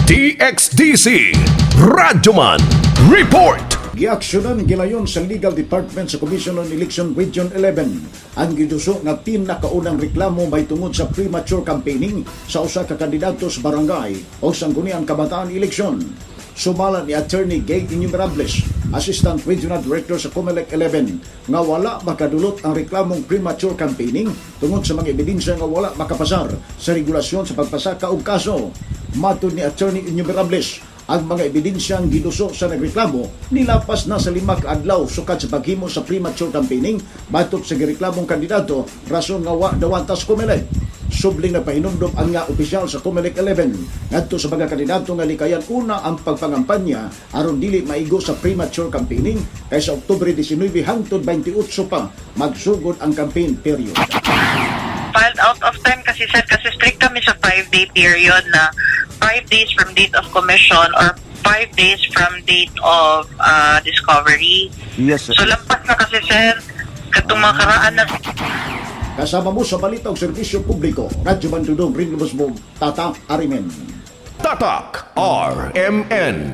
DXDC Radyoman Report. Giaksyonan gilayon sa Legal Department sa Commission on Election Region 11 ang giduso nga pinakaunang reklamo may tungod sa premature campaigning sa usa ka kandidato sa barangay o Sangguniang Kabataan election. Sumala ni Attorney Gay Innumerables, Assistant Regional Director sa COMELEC 11, nga wala makadulot ang reklamong premature campaigning tungod sa mga ebidensya nga wala makapasar sa regulasyon sa pagpasaka og kaso. Matod ni Attorney Innumerables, ang mga ebidensyang giduso sa nagreklamo nilapas na sa 5 ka adlaw sukad sa paghimo sa premature campaigning batok sa gireklamong kandidato, rason nga wa dawata sa COMELEC. Subling na pahinumdom ang nga opisyal sa COMELEC 11 ngadto sa mga kandidato nga likayan una ang pagpangampanya aron dili maigo sa premature campaigning kay sa Oktubre 19 hangtod 28 pa magsugod ang campaign period. Filed out of time kasi, sir, kasi strict kami sa 5-day period na 5 days from date of commission or 5 days from date of discovery. Yes, sir. So lampas na kasi, sir, katong mga karaan na. Kasama mo sa balita og serbisyo publiko, Radyo Bandudong Rinlubos mo, Tata Arimen. Tatak RMN.